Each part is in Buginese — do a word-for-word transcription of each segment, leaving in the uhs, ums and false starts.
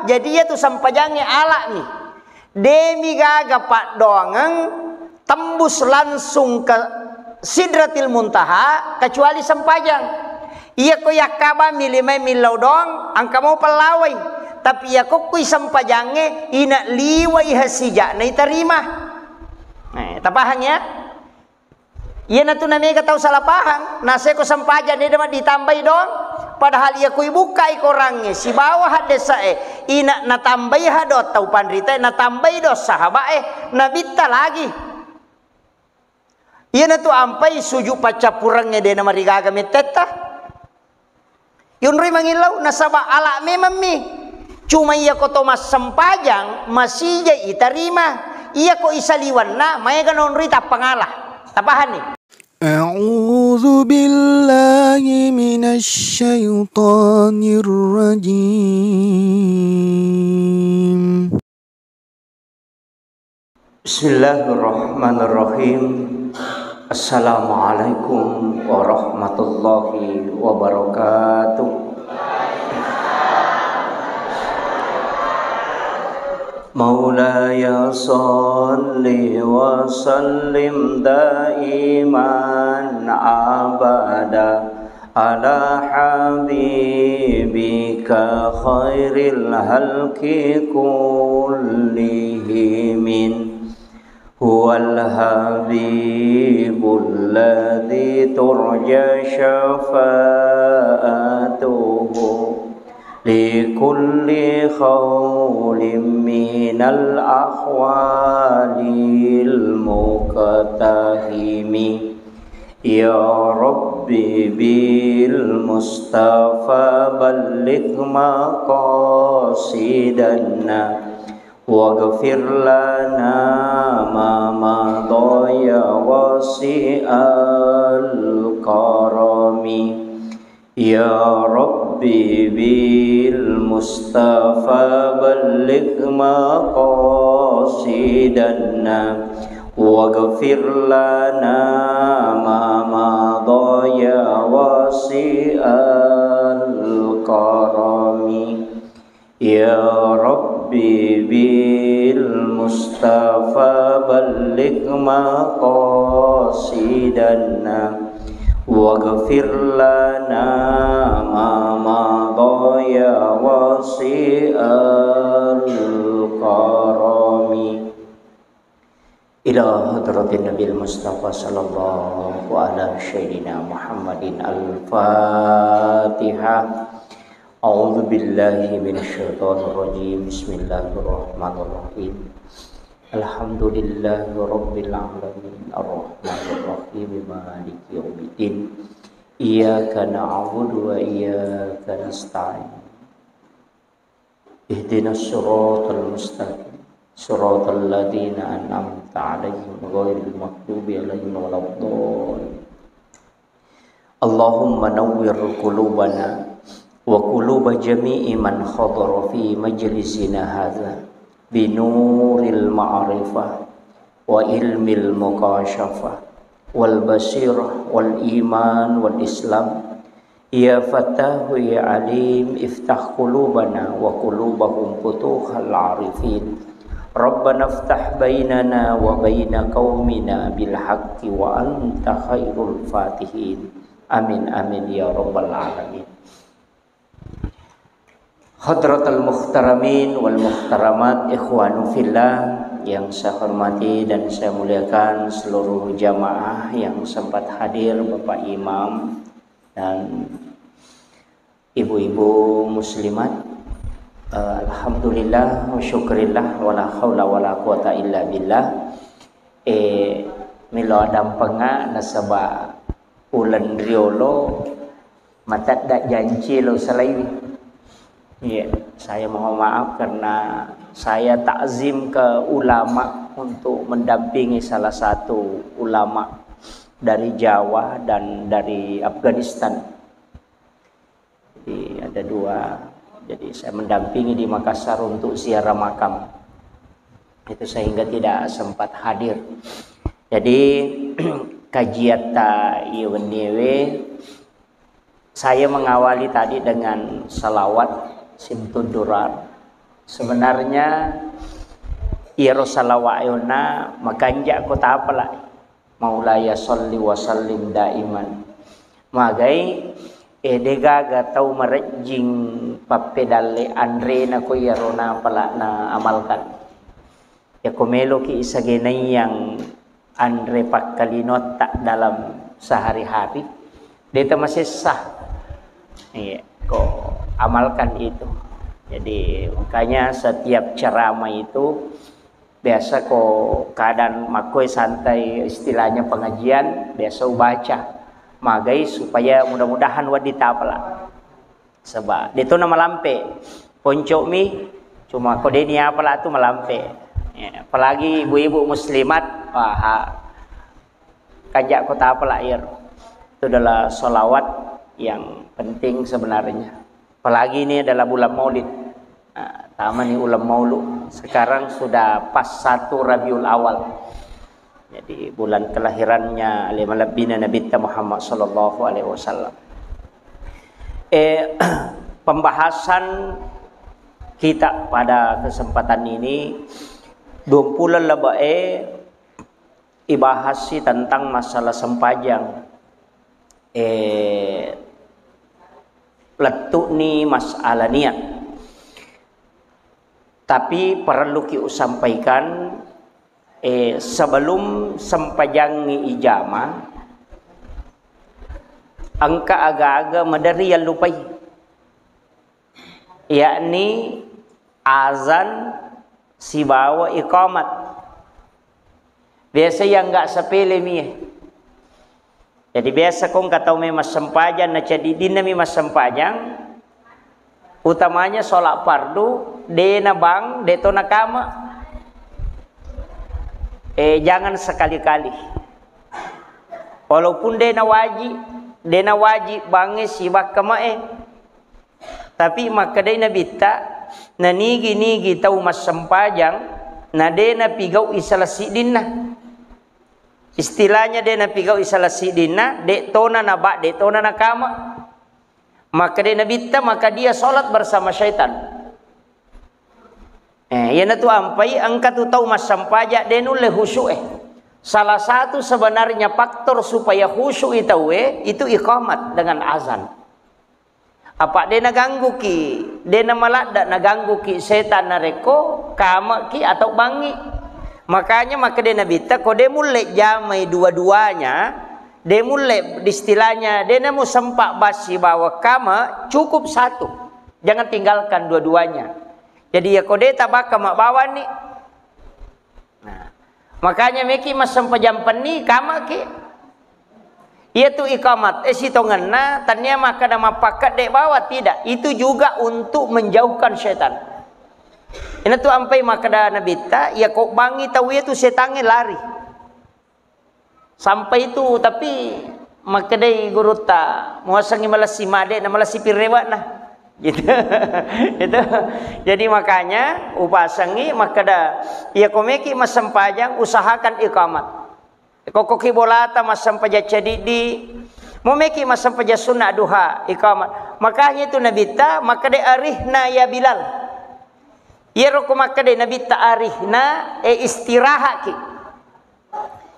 Jadi, iya tu sempajangnge ala'mi. Demi gaga paddoangeng tembus langsung ke Sidratil Muntaha kecuali sempajang. Iya ko yakkabammi limai millau doang, engka mau pellawai. Tapi iya ko kui sempajangnge, ina liwai hasija'na itarima. Eh, tapahang ya? Iyanatu namega tau salah pahang, naseko sempajang de' ditambai doang. Padahal iya kui bukkai korangnge sibawa haddesa'e, ina natambai ha doang tau panritae, natambai doang sahaba'e, nabitta lagi. Iyanatu ampai suju paccappurengnge de' namarigaga mettetta. Yonroi mangillau, nasaba ala memammi. Cuma iya ko to massempajang, masijai itarima. Iya ko isaliwanna, maega nonroi tappangala. Tapahanni? أعوذ بالله من الشيطان الرجيم. بسم الله الرحمن الرحيم. السلام عليكم ورحمة الله وبركاته. مولاي صل وسلم دائما أبدا على حبيبك خير الخلق كلهم. هو الحبيب الذي ترجى شفاعته لكل هول من الأهوال المقتحم. يا رب بالمصطفى بلغ مقاصدنا واغفر لنا ما مضى يا واسع الكرم. يا رب بالمصطفى بلغ مقاصدنا واغفر لنا ما مضى يا واسع الكرم. يا رب بالمصطفى بلغ مقاصدنا واغفر لنا ما مضى يا واسع الكرم. إلى حضرة النبي المصطفى صلى الله على سيدنا محمد الفاتحة. أعوذ بالله من الشيطان الرجيم. بسم الله الرحمن الرحيم. الحمد لله رب العالمين. الرحمن الرحيم. مالك يوم الدين. إياك نعبد وإياك نستعين. اهدنا الصراط المستقيم. صراط الذين أنعمت عليهم غير المغضوب عليهم ولا الضالين. اللهم نور قلوبنا وقلوب جميع من حضر في مجلسنا هذا بنور المعرفة وعلم المكاشفة والبصيرة والإيمان والإسلام. يا فتاح يا عليم، افتح قلوبنا وقلوبهم فتوح العارفين. ربنا افتح بيننا وبين قومنا بالحق وأنت خير الفاتحين. آمين، آمين يا رب العالمين. Hadratal muhtaramin wal muhtaramat, ikhwanu fillah yang saya hormati dan saya muliakan, seluruh jamaah yang sempat hadir, Bapak Imam dan ibu-ibu muslimat. Eh, alhamdulillah wa syukurillah, wala haula wala quwata illa billah. Eh, melo adampenga nasaba uleng riolo matedda janci lo salaiwi. Iya, saya mohon maaf karena saya takzim ke ulama untuk mendampingi salah satu ulama dari Jawa dan dari Afghanistan. Jadi ada dua. Jadi saya mendampingi di Makassar untuk ziarah makam. Itu sehingga tidak sempat hadir. Jadi kajiatta iya wenniewe, saya mengawali tadi dengan salawat simtud durar. Sebenarnya iyaro salawat e onna makanja' ko tapala. Maulaya sholli wa sallim daiman. Magai, eh, degaga tau marejjing pappedalle anrena ko iyaro napala na amalkan. Yako meloki isagenaiang anre pakkalinotta dalam sehari-hari, de' tamasessa. Iya, ko amalkan itu. Jadi, makanya setiap ceramah itu biasa ko keadaan makkoi santai, istilahnya pengajian, biasa ubaca. Magai supaya mudah-mudahan wedding tapala. Saba' de' to na malampe. Ponco'mi, cuma ko de' ni apala tu malampe. Ya, apalagi ibu-ibu muslimat, wah, kanja' ko tapala iyaro. Itu adalah salawat yang penting sebenarnya. Apalagi ini adalah bulan Maulid. Nah, tamani bulan Maulud. Sekarang sudah pas satu Rabiul Awal. Jadi, bulan kelahirannya ale malebbina Nabitta Muhammad sallallahu alaihi wasallam. Eh, pembahasan kita pada kesempatan ini, dua puluh lebih, eh, ibahas sih tentang masalah sempajang. Eh, lettu'ni masalah niat. Tapi perluki usampaikan, eh, sebelum sempajangngi ijama, engka aga-aga maderri yallupai, yakni azan sibawa iqamat. Biasa yang nggak sepele mi. Jadi biasa ko engka tau memang sempajang, na ceddiddinna mi massempajang, utamanya sholat fardu, de' na bang, de' to na kama. Eh, jangan sekali-kali. Walaupun de' na waji, de' na waji bangnge sibawa kamae. Tapi makkedai Nabitta, na nigi-nigi tau massempajang, na de' na pigau isala siddinna. Istilahnya de' na pigau isala siddinna, de' tona na ba, de' tona na kama. Makkedai Nabitta, maka dia sholat bersama syaitan. Eh, iyanatu ampai engka tu tau massempajang de' nulle khusyuk e. Salah satu sebenarnya faktor supaya khusyuk i tau e, itu iqamat dengan azan. Apa de' nagangguki, de' namaladda nagangguki setan narekko kamaki atau bangngi. Makanya makkedai Nabitta, ko de' mulle jamai dua-duanya, de' mulle istilahnya, de' namu sempa' bassi bawa kama, cukup satu. Jangan tinggalkan dua-duanya. Jadi, ya ko de' tabakka mabbawanni. Nah, makanya meki massempajang penni kamaki. Iyatu iqamat, eh, sitongenna, tania makkeda mappakkedde bawa, tidak. Itu juga untuk menjauhkan setan. Inatu ampai makkeda Nabitta, ya ko bangngi tau iyatu setangnge lari. Sampai itu, tapi makkedai gurutta, muasengngi malessi made na malessi pirewakna. Gitu. Itu. Jadi makanya upasengngi makkeda, iya ko meki massempajang, usahakan iqamat. Kokkoki bolata massempajang cadiddi, mo meki massempajang sunna duha, iqamat. Makanya itu Nabitta makkeda, "Arihna ya Bilal." Iyaro ko makkeda Nabitta arihna, e, istirahaki.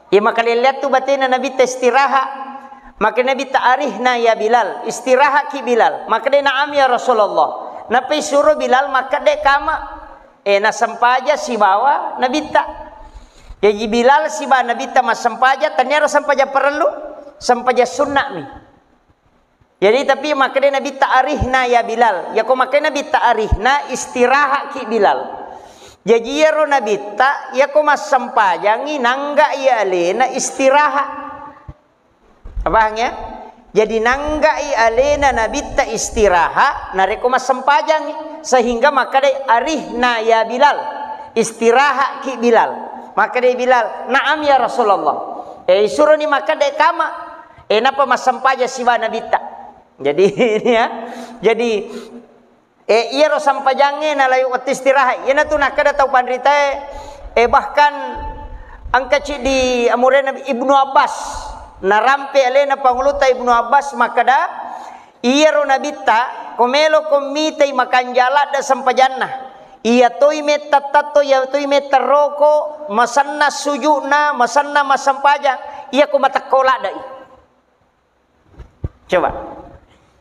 Iya makalelleang tu batena Nabitta istirahat. Maka Nabitta, "Arihna ya Bilal, istirahaki Bilal." Makkeda, "Na'am ya Rasulullah." Napai suro Bilal makkeda, "Kama." Eh, nasempaja sibawa Nabitta. Jaji Bilal sibawa Nabitta massempaja, taniaro sempaja parellu, sempaja sunnah mi. Jadi, tapi makkeda Nabitta, "Arihna ya Bilal." Yako makkeda Nabitta, "Arihna," istirahaki Bilal. Jaji, iyaro Nabitta, yako massempajangi, nanggai alena istirahat. Pahang ya? Jadi, nanggai alena Nabitta istirahat, narekko massempajangi. Sehingga makkeda, "Arihna ya Bilal." Istirahaki Bilal. Makkeda Bilal, "Na'am ya Rasulullah." Eh, isuroni makkeda, "Kama." Eh, napa massempaja siba Nabitta. Jadi, ini ya. Jadi, eh, iyaro sampajangnge nalai wettu istirahat. Iyanatu nakkeda tau panritae, eh, bahkan engka ciddi amurena Ibnu Abbas. Narampe alena pangulutta Ibnu Abbas makkeda, iyaro Nabitta, ko meloko mitai makanja ladde sampajanna. Iya toi metta tatto, iya toi metta roko, masenna sujukna, masenna massempajang, iya ko matekko ladde'i. Coba.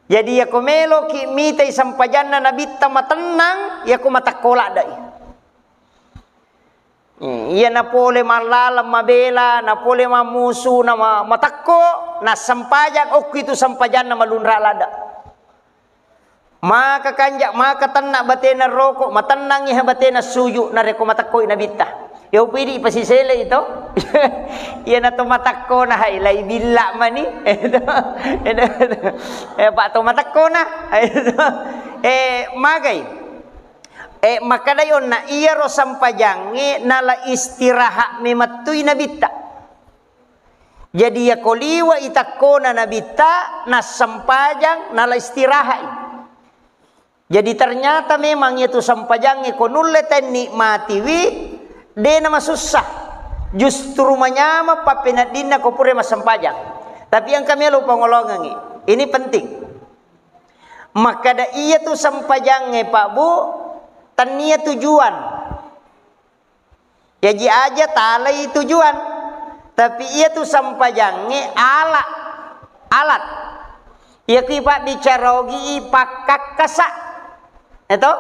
Jadi, iya ko meloki mitai sempajanna Nabitta matennang, iya ko matekko ladde'i. Eh, iya napole mallaleng mabela, napole mammusu, na ma-, matekko, nassempajang, okki tu sempajanna malunra ladde. Maka kanja, maka tenna batena roko, matennangi ha batena suju, narekko matekkoi Nabitta. Iya upidi pasisele itu. Iya nato matekkona hai, lai billa mani. Eh, Pak to matekkona. Eh, magai. Eh, makkedai onna iyaro sempajangnge nala istirahat memettui Nabitta. Jadi, iyako liwe'i takkona Nabitta, nassempajang, nala istiraha'i. Jadi, ternyata memang iyatu sempajangnge ko nulle tennikmatiwi, de namasussa. Justru manyameng pappeneddinna ko pura massempajang. Tapi engka melo pangolongengngi. Ini penting. Makkeda iyatu sempajangnge, Pak Bu, tennia tujuan. Jaji aja talai tujuan, tapi iyatu sempajangnge ala, alat. Iya kui pabbicara ogi i pakkakkasa. Eto?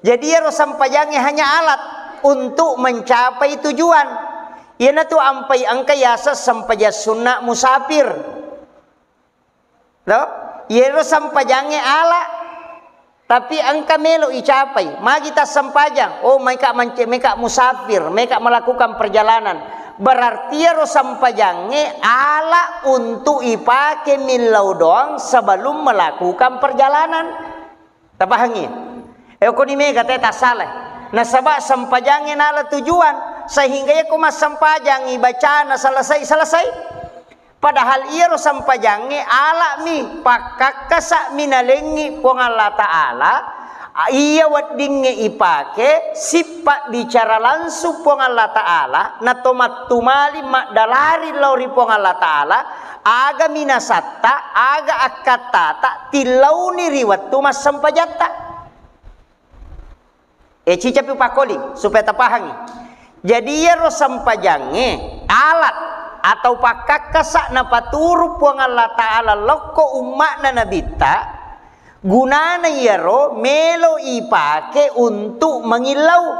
Jadi iyaro sempajangnge hanya alat untuk mencapai tujuan. Iyanatu ampai engka yaseng sempajang sunna musafir. To? Iyaro sempajangnge ala, tapi engka melo icapai. Magi tassempajang? Oh, meka mance-, meka musafir, meka melakukan perjalanan. Berarti iyaro sempajangnge ala untuk ipake millau doang sebelum melakukan perjalanan. Tapahangngi? Eh, okoni mega te tassalai. Nasaba sempajangnge nala tujuan, sehingga iyako massempajangngi bacana selesai-selesai. Padahal iyaro sempajangnge ala'mi, pakkakkasa'mi nalengngi Puang Allah Ta'ala, iya weddingnge ipake sippa bicara langsung Puang Allah Ta'ala, natomattumali maddalari lao ri Puang Allah Ta'ala, aga minasatta, aga akkattata, tillauni ri wettu massempajatta. Eh, cicapi pakoli, supaya tapahangi. Jadi, iyaro sempajangnge alat atau pakkakkasa napaturu Puang Allah Ta'ala lokko umma'na Nabitta, gunana iyaro melo ipake untuk mangillau,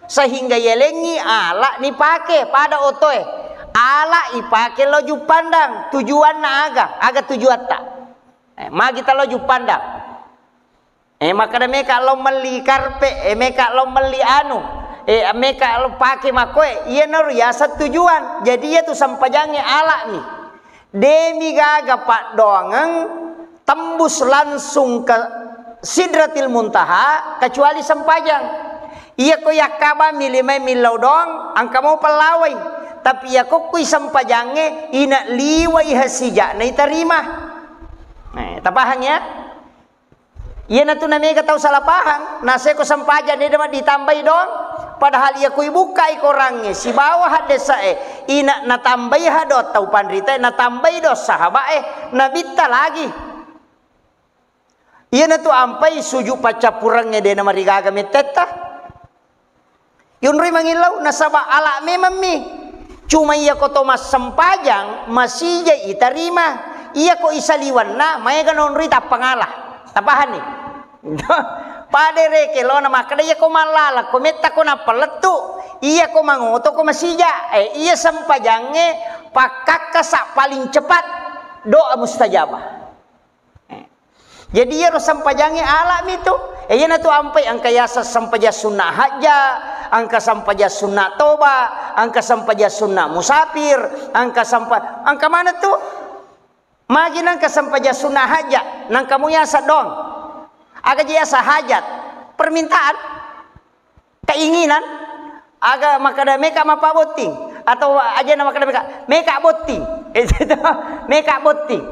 sehingga yalengngi ala nipake pada otoe. Ala ipake lao Juppandang, tujuanna aga? Aga tujuatta? Eh, magi talo Juppandang? Eh, makkeda meka lao melli karpe, eh, meka lao melli anu, eh, meka lao pake makoe, iyanaro yaseng tujuan. Jadi, iyatu sempajangnge ala'mi. Demi gaga paddoangeng tembus langsung ke Sidratil Muntaha, kecuali sempajang. Iyako yakkabammi limai millau doang, engka mau pellawai. Tapi iyako kui sempajangnge, ina liwai hasija'na itarima. Eh, tapahang ya? Iyanatu namega tau salah pahang, naseko sempajang de ditambai doang, padahal iya kui bukkai korangnge sibawa haddesa'e, ina natambai ha doang tau panritae, natambai doang sahaba'e, Nabitta lagi. Iyanatu ampai suju paccappurengnge de namarigaga mettetta. Yonroi mangillau, nasaba ala memammi. Cuma iyako to massempajang, masijai itarima. Iyako isaliwenna, maega nonroi tappangala. Tapahanni? Pada reke lona makkeda, iyako mallala, ko metta ko nappa lettu, iyako mangoto ko masija. Eh, iya sempajangnge pakkakkasa paling cepat doa mustajabah. Eh. Jadi iyaro sempajangnge ala'mi tu. Eh, iyanatu ampai engka yaseng sempajang sunna hajja, engka sempajang sunna toba, engka sempajang sunna musafir, engka sempa-, engka mana tu? Magi nengka sempajang sunna hajja, nengka mu yaseng doang. Aga je yaseng hajat? Permintaan. Keinginan, aga makkeda meka mappabotting, atau ajana makkeda meka, meka botting. Itu, meka botting.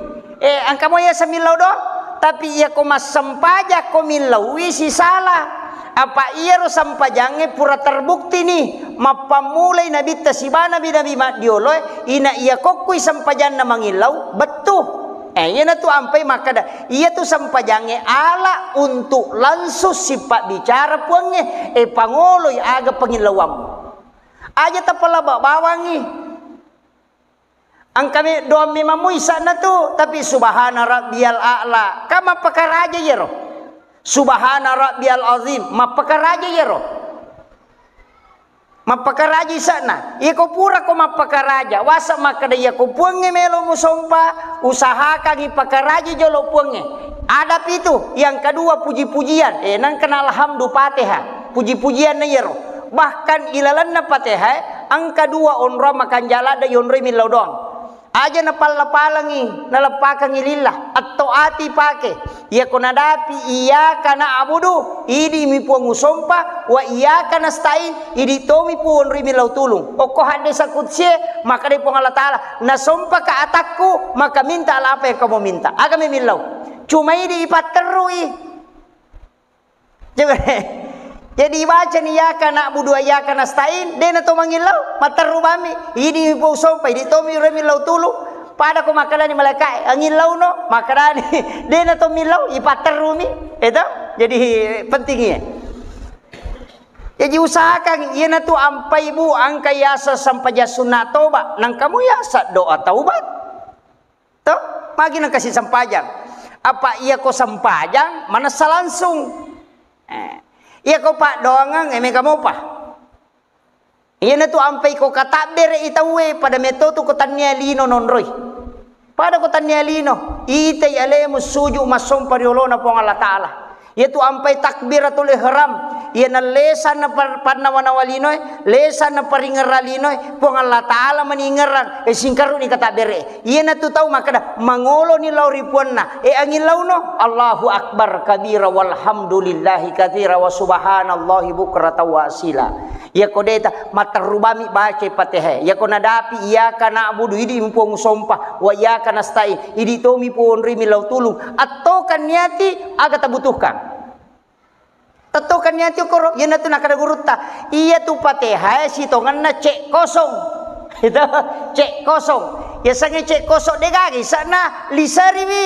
Eh, engka mo iya semillau doang, tapi iya ko massempajang ko millaui sisala. Apa iyaro sempajangnge pura terbukti ni, mappammulai Nabitta siba nabi-nabi maddioloe, ina iya kokkui sempajanna mangillau, bettu. Eh, iyanatu ampai makkeda, iyatu sempajangnge ala untuk langsung sipabbicara Puangnge, eh, pangoloi aga pangillauammu. Aja tapalaba bawangngi. Engka me doang memang muisa'na tu, tapi subhana rabbiyal a'la. Kan mappakaraja iyaro. Subhana rabbiyal azim, mappakaraja iyaro. Mappakaraja isa'na. Iyako purako mappakaraja, wasa makkeda iyako Puangnge melo musompa, usahakangi pakaraja jolo Puangnge. Adapi tu, yang kedua puji-pujian. Eh, nangkana alhamdu Fatihah. Puji-pujian na iyaro. Bahkan ilalenna Fatihah, eh, engka dua onrong makanjala ada yonroi millau doang. Aja napalla-palangi, naleppakangi lillah, atto ati pake. Iyako nadapi iyyaka na'budu, idi mi Puang usompa, wa iyyaka nasta'in, idi tomi Puang onroi millau tulung. Okko haddesa kutsie, makkeda Puang Allah Ta'ala, nasompaka atakku, maka mintalah apa yang kamu minta. Aga memillau. Cuma idi ipatterrui. Coba. Jadi ibacani iyyaka na'budu wa iyyaka nasta'in, dena to mangillau, matterru bami, idi mi Puang usompa, idi tomi ro millau tulu, pada ko makkedani malaikae, angillauno, makkedani, dena to millau, ipatterrumi, itu, jadi penting iya. Jadi usahakan, iyanatu ampai bu, engka yasa sempajang sunna toba, nangkamu yasa doa taubat. To, magi nengkasi sempajang. Apa iyako sempajang, manessa langsung. Eh, iyako paddoangeng, eh, mega mopa. Iyanatu ampai ko katabbere i tauwe, pada metto tu ko tannia lino nonroi. Pada ko tannia lino, itai alemu suju massompa ri olona Puang Allah Ta'ala. Iyatu ampai takbiratul ihram, iyana lesanna par-, pannawa-nawa linoe, lesanna paringerra linoe, Puang Allah Ta'ala maningerang, eh, singkaruni katabbere. Iyanatu tau makkeda, mangoloni lao ri puanna, eh, angillauno, Allahu Akbar kabira walhamdulillahi katsira wa subhanallahi bukratan wa asila. Iyako deta, matterru bami baca Fatihah. Iyako nadapi, iyyaka na'budu, idi mi Puang usompa, wa iyyaka nasta'in, idi tomi Puang onroi millau tulung. Attokan niati, aga tabutuhkan. Tettokan niati okoro, iyanatu nakkeda gurutta. Iyatu Fatihah sitongenna cek kosong. Itu, cek kosong. Yasengnge cek kosong degaga isa'na lisariwi.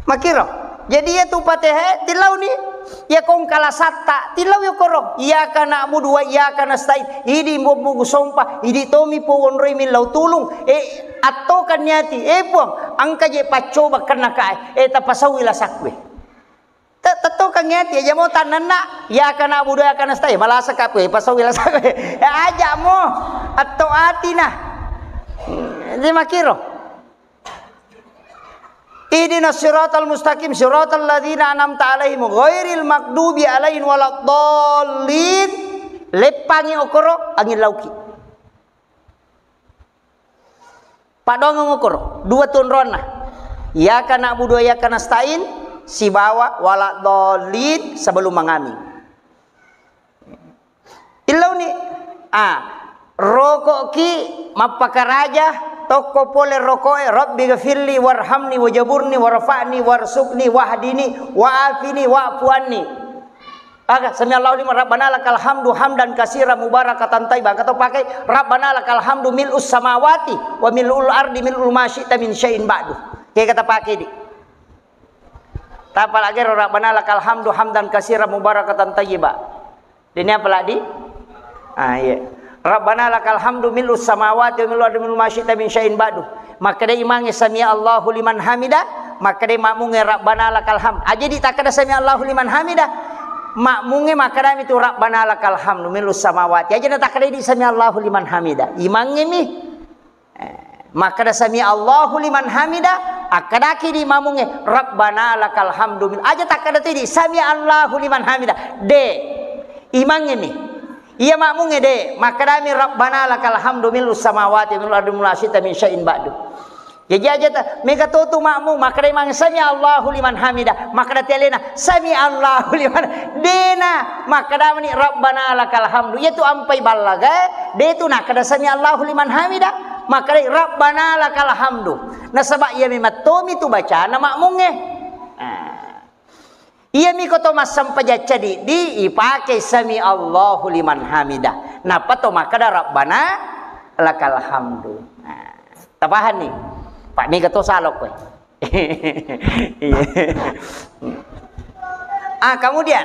Makiro. Jadi iyatu Fatihah tilauni. Iyako engka lasatta, tilau yokoro. Iyyaka na'budu wa iyyaka nasta'in. Idi mi Puang usompa, idi tomi Puang onroi millau tulung. Eh, attokan niati. Eh, Puang, engka je paccoba kenna kae. Eh, tapasauwi lasakku. Te-, tettokan niati, aja mo tannanna. Iyyaka na'budu wa iyyaka nasta'in. Malasaka kue, pasauwi lasakku. Eh, aja mo. Atto atina. Jadi makiro. Ihdinas siratal mustaqim, siratal ladzina an'amta 'alaihim, ghairil maghdubi 'alaihim waladdallin. Leppangi okoro, angillauki. Paddoangeng okoro, dua tu onronna. Iyyaka na'budu wa iyyaka nasta'in, sibawa waladdallin sebelum mangaming. Illauni, ah, roko'ki mappakaraja tokko pole roko'e, Rabbi ghafirli warhamni wajaburni warfa'ni warzuqni wahdini wa'afini wa'fu anni. Aga, sami Allahu liman, Rabbana lakal hamdu hamdan katsiran mubarakatan thayyiban. Kata pakai, Rabbana lakal hamdu mil'us samawati wa mil'ul ardi mil'u ma syi'ta min syai'in ba'du. Kayak kata pakai di. Tapalagi ro, Rabbana lakal hamdu hamdan katsiran mubarakatan thayyiba. Dini apa lagi? Ah, iya. Rabbana lakal hamdu mil'us samawati wa mil'ul ardi mil'u ma syi'ta min syai'in ba'du. Makkeda imangnge sami Allahu liman hamida, makkeda makmungnge Rabbana lakal hamd. Aja di takkeda sami Allahu liman hamida. Makmungnge makkedami tu Rabbana lakal hamdu mil'us samawati. Aja na takkeda di sami Allahu liman hamida. Imangnge mi. Eh, makkeda sami Allahu liman hamida, akkedaki di makmungnge, Rabbana lakal hamdu mil-, aja takkeda tu di sami Allahu liman hamida. De, imangnge mi. Iya makmungnge de, makkedami Rabbana lakal hamdu mil'us samawati mil'ul ardi mil'u ma syi'ta min syai'in ba'du. Jaji aja ta, mega to tu makmung, makkeda imang sami Allahu liman hamida, makkeda ti alena, sami Allahu liman, dena, makkeda mani Rabbana lakal hamdu. Iya tu ampai ballaga, de tu nakkeda sami Allahu liman hamida, makkeda Rabbana lakal hamdu. Nasaba iya memang tomi tu bacana makmungnge. Nah. Iyami ko to massempajang cadiddi, ipake sami Allahu liman hamida. Nappa to makkeda Rabbana lakal hamdu. Nah. Tapahanni? Pak mega to salok kowe. Iya. Ah, kemudian,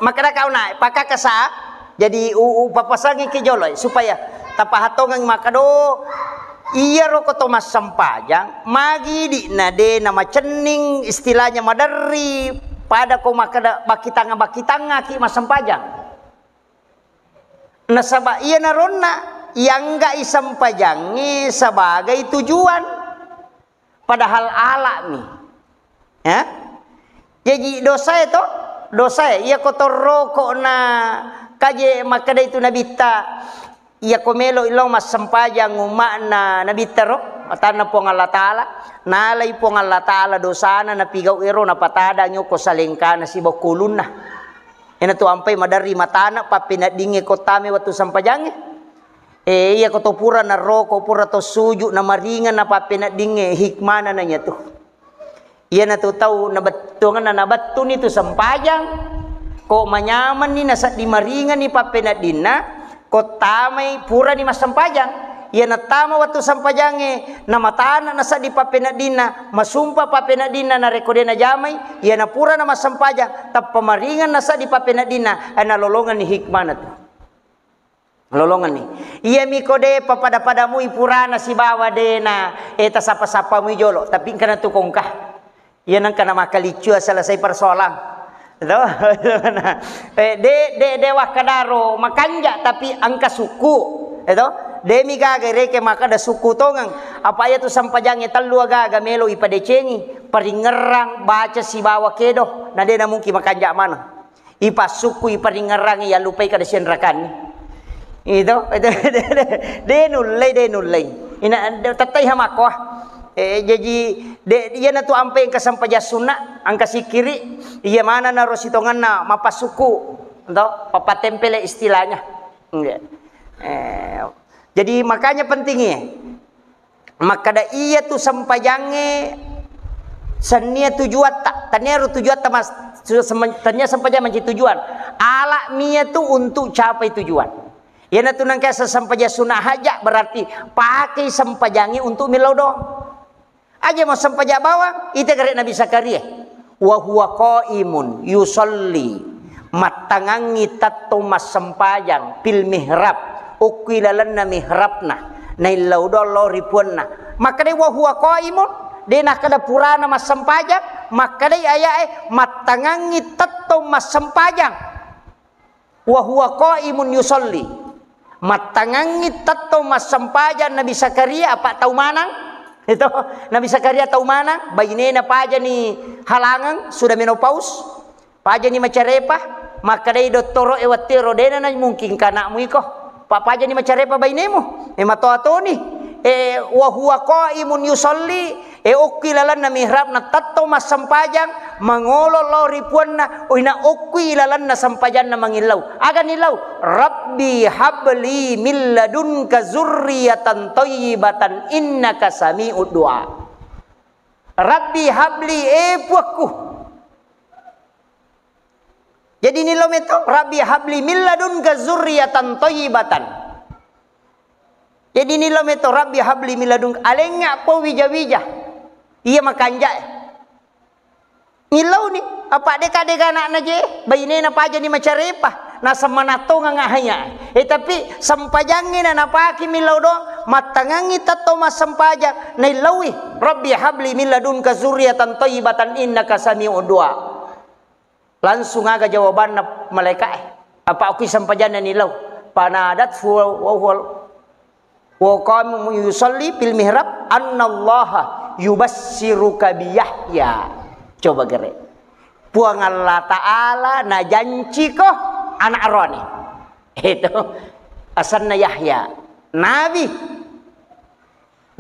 makkeda kauna, pakakasa, jadi u-, upapasangi ki jolo, supaya tapahatongeng makkeda, iyaro ko to massempajang, magi di'na de na macenning, istilahnya maderri, pada ko makkeda bakitanga-bakitanga ki massempajang. Nasaba iya naronna, iangga'i sempajangnge sebagai tujuan. Padahal ala'mi. Ya? Jaji dosae to, dosae. Iya ko torroko na kaje makkeda itu nabitta, iya ko melo illau massempajang umma'na nabitta ro, matanna Puang Allah Ta'ala, nalai Puang Allah Ta'ala dosana napigau ero napatadang yoko salengkana sibawa kulunna. Ena tu ampai maderri matana pappeneddingnge ko tame wettu sempajangnge. Eh, iya ko to pura naroko, pura to suju, namaringeng na pappeneddingnge, hikmana na nyatu. Iyanatu tau nabettuangenna nabettuni tu sempajang, ko manyamenni nasedding maringenni pappeneddinna, ko tamai purani massempajang. Iya nattama wettu sempajangnge, namatana nasedding pappeneddinna, masumpa pappeneddinna narekko de najamai, iya napura namassempajang, tappa maringeng nasedding pappeneddinna, eh, nalolongenni hikmana tu. Lolongenni. Iyami ko de papada-pada mui purana sibawa de na, eh, tasapa-sapa mui jolo, tapi engka na tu kongka. Iya nengka na makaliccu selesai persoalan. To? Eh, de, de, de wakkadaro makanja tapi engka sukku. Eh, to? De mi gaga reke makkada sukku tongeng. Apa iya tu sempajangnge tellu agaga melo ipadecengi. Paringerrang, baca sibawa kedo. Na de na mungkin makanja maneng. Ipassukku, iparingerrangi, yallupai kada sianrakanni. Itu, itu, de nullei, de nullei. Ina, tettai hamakko. Eh, jaji, de, iyanatu ampai engka sempajang sunna, engka sikkiri, iya mana naro sitongenna mapassukku, to, papatempele istilahnya. Iya. Eh, jadi makanya pentingnya. Makkada iyatu sempajangnge sennia tujuatta, taniaro tujuatta mas-, su-, sem-, tania sempajang mancaji tujuan. Ala'mi iyatu untuk capai tujuan. Iyanatu nengka sempajang sunna haja, berarti pakai sempajangnge untuk millau doang. Aja mau sempajang bawang, ite gare Nabi Zakaria. Wa huwa qaimun yusalli, mattangangngi tettong massempajang, fil mihrab, okki lalenna mihrabna, naillau doang lao ri puanna. Makkedai wa huwa qaimun, de nakkeda purana massempajang, makkedai ayae, mattangangngi tettong massempajang. Wa huwa qaimun yusalli. Mattangangngi tettong massempajang Nabi Zakaria, apa tau manang? Itu, Nabi Zakaria tau manang, bainena pajani halangeng, sudah menopause, pajani macarepa, makkedai dottoro e wettuero, dena na mungkin kanakmu iko. Pa pajani macarepa bainemu. E matoa toni. E wa huwa qaimun yusalli, E, okki lalenna mihrabna tettong massempajang, mangolo lao ri puanna, oina okki lalenna sempajanna mangillau. Aga nillau? Rabbi habli min ladunka zurriyatan thayyibatan innaka sami'ud du'a. Rabbi habli, e puakku. Jadi nillau meto, Rabbi habli min ladunka zurriyatan thayyibatan. Jadi nillau meto, Rabbi habli min ladunka, alengnga po wija-wija. Iya makanjae. Nillauni, apa deka dega anakna je, bainena pajani macarepa, naseng manattongang ahaya. Eh, tapi sempajangngi na napaki millau doang, mattangangngi tettong massempajang, naillaui, Rabbi habli min ladunka zurriyatan thayyibatan innaka sami'ud du'a. Langsung aga jawabanna malaika'e. Apa okki sempajanna nilau. Fanadathu wa huwa, wa qaimun yusalli fil mihrab, annallaha yubassiruka bi Yahya. Coba gere. Puang Allah Ta'ala najanciko anak roane. Itu. Asenna Yahya. Nabi.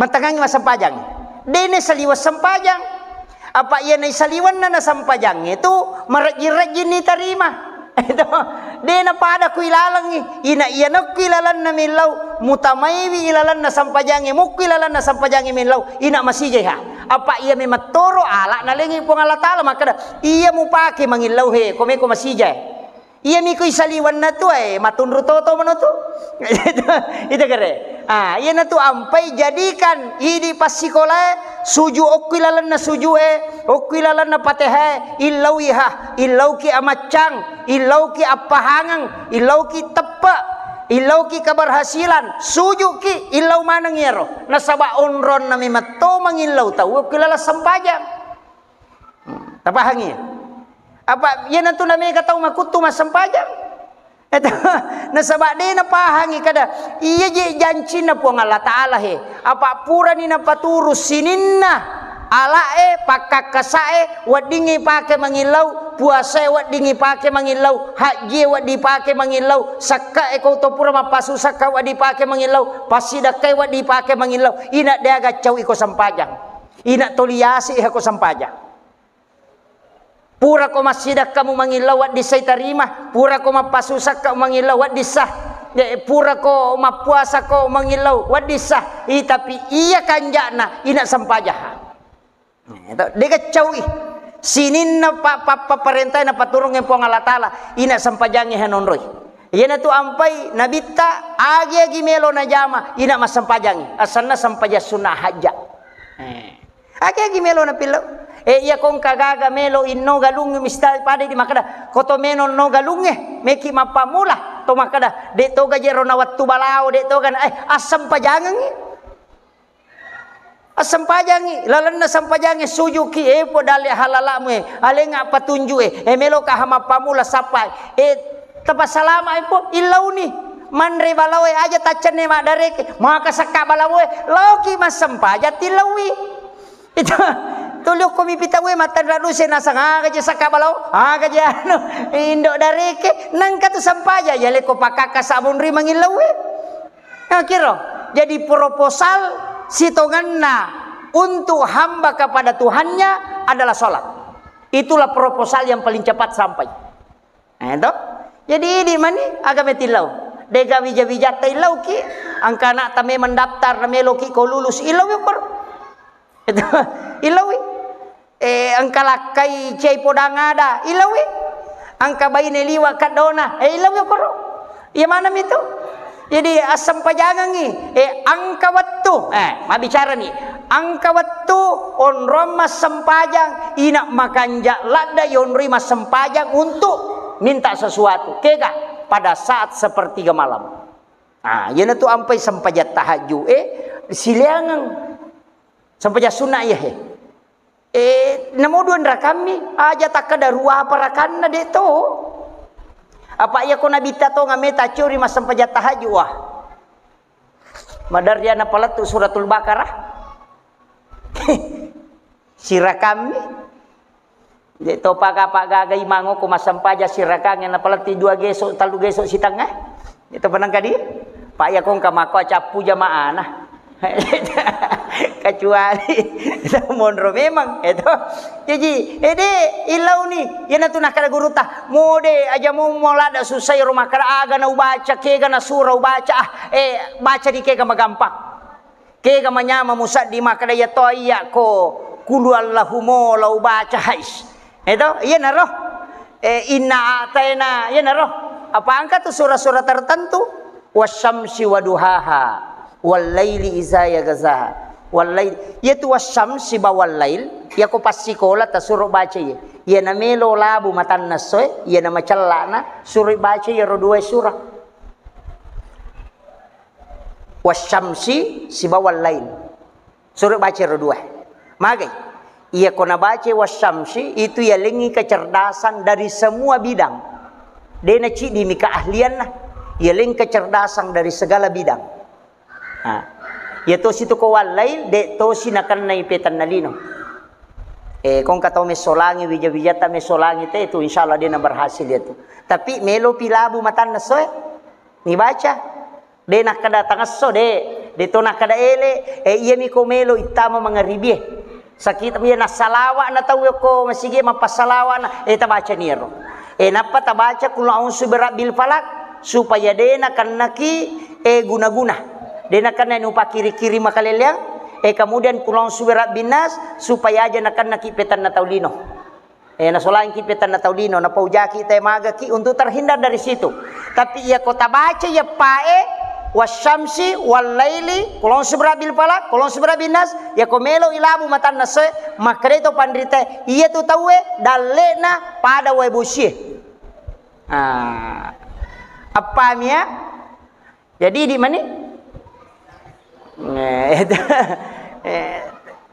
Mattangangngi massempajang. De naisaliweng sempajang. Apa iya naisaliwenna na sempajangnge tu marejjing-rejjing nitarima. Itu. De napada ku ilalengngi. Ina iya nakku ilalenna millau. Mutamaiwi ilalenna sempajangnge. Mukku ilalenna sempajangnge millau. Ina masijai ha. Apa iya memettoro ala nalengi Puang Allah Ta'ala. Makkeda, iya mupake mangillau he. Komeko masijai. Iyami ko isaliwenna tu, eh, matunru toto mano tu. Itu kere. Ah, iyanatu ampai jadikan idi passikolae suju okkui lalenna sujue, okkui lalenna patehae, illauiha, illauki amaccang, illauki appahangeng, illauki teppe, illauki keberhasilan, sujuki, illau maneng iyaro. Nasaba onronna memetto mangillau tau okkui laleng sempajang. Hmm, tapahangi? Apa iyanatu namega tau makuttu massempajang? Eto, nasaba de napahangi kada iya je jancinna Puang Allah Ta'ala he. Apa purani napaturu sininna alae, pakkakkasae, weddingngi pake mangillau, puasae weddingngi pake mangillau, hajjie wedding pake mangillau, sakkae ko to pura mappasu sakka wedding pake mangillau, passidakkae wedding pake mangillau, ina de gaccau iko sempajang. Ina toli yase iha ko sempajang. Purako massidakkamu mangillau weddissai tarima, purako mappasusakka mangillau weddissa, eh, purako mappuasako mangillau weddissa, i, tapi iya kanja'na ina sempajaha. Eh, to, de gaccaui. Sininna pa-, pa-, pa-, parentae napaturungnge Puang Allah Ta'ala, ina sempajangnge hanonroi. Iyanatu ampai nabitta, agi-agi melo najama, ina massempajangngi. Asanna sempajang sunna hajja. Eh. Agi-agi melo napillau. Eh, iya kongka gaga melo inno galung mista pada di makkeda, ko to melo no galungnge, meki mappammula to makkeda, de toga jero na wettu balao, de toga na, eh, assempajangengngi. Assempajangngi, lalenna sempajangnge sujuki, eh, po dalle halalamu, eh, alenga patunju, eh, eh, meloka ha mappammula sappai, eh, tapasalama, eh, po, illauni, manre balaoe aja taccenne maddareke, maka sakka balaoe, laoki massempajang tillaui. Itu, tuli okko mipitaue mattanra duse nasang aga je sakka balao, aga je anu, indo dareke, nangka tu sempajang, ya leko pakakka sabunri mangillau, eh. Nah, kiro. Jadi proposal sitongenna untuk hamba kepada Tuhannya adalah sholat. Itulah proposal yang paling cepat sampai. Nah, itu. Jadi idi mani aga metillau. Dega wija-wijatta illauki, angka anakta memang daftar na meloki ko lulus illau ya kor. Itu, illaui. Eh, engka lakkai cai podang ada, illaui. Engka baine liwa kaddona, eh, illaui koro. Iya maneng mitu. Jadi assempajangengngi, eh, engka wettu, eh, mabbicara ni, engka wettu onrong massempajang, ina makanja ladda yonroi massempajang untuk minta sesuatu. Kega pada saat sepertiga malam. Ah, iyanatu ampai sempajang tahajud, eh, sileangeng. Sempajang sunna iya, he. Eh, namo dua rakammi, aja takkeda rua apa rakanna, de to. Apa iya ko nabitta tonga meta curi massempajang tahajud, wah. Madarri ana palettu suratul Baqarah. Sirakammi. De to paga-paga imang ko massempajang sirakangnge napaletti dua geso, tellu geso sitengnga. Itu penang kadi, Pak, ya kong kamako cappu jamaana. Kecuali monro memang, itu. Jadi, ede, illauni, iyanatu nakkeda guruta, mode aja mu molada susai ro makkeda aga na ubaca, kega na sura ubaca, ah, eh, baca di kega magampang. Kega manyama musaddi makkeda iya to iya ko kulu Allahu mo la ubaca hais. Eto, iyanaro. Eh, inna a'taina, iyanaro. Apa engka tu sura-sura tertentu? Wasyamsi waduhaha, wallaili iza yaghsyaha. Wallail, iyatu wasyamsi ba wallail, iya ko passikola tasuro baca iya. Iya namelo labu matanna essoe, iya namacellana suro baca iya ro dua sura. Wasyamsi sibawa wallail. Suro baca ro dua. Magai. Iya ko nabaca wasyamsi, itu yalengngi kecerdasan dari semua bidang. Dena cidi mi keahlianna. Yaleng kecerdasan dari segala bidang. Nah, iya tosi tu ko wallail, de tosi nakennai petanna lino. Eh, kongka tau messolangi, wija-wijata messolangi te itu, insya Allah dena berhasil iya tu. Tapi melo pi labu matanna soe, nibaca. De nakkeda tangesso, de, de to nakkeda ele, eh, iyami ko melo ittama mangaribie. Sakita iya nassalawa na tau ko masigi mappassalawa'na, eh, tabacani ero. Eh, nappa tabaca qul a'udzu birabbil falaq supaya de nakennaki, eh, guna-guna. De nakenna nupakiri-kiri makaleleang, eh, kemudian qul a'udzu birabbin nas supaya aja nakennaki petanna tau lino. Eh, nasolangki petanna tau lino, napaujaki te magaki untuk terhindar dari situ. Tapi iya ko tabaca iya pae, Wasyamsi wallaili, kulong subrabil falaq, kulong subrabil nas, yako melo ilabu matanna soe, makkeda to panrita, iya tu tauwe dalle'na pada wae bosie. Ah. Appami ya? Jadi di mani? Eh, eh,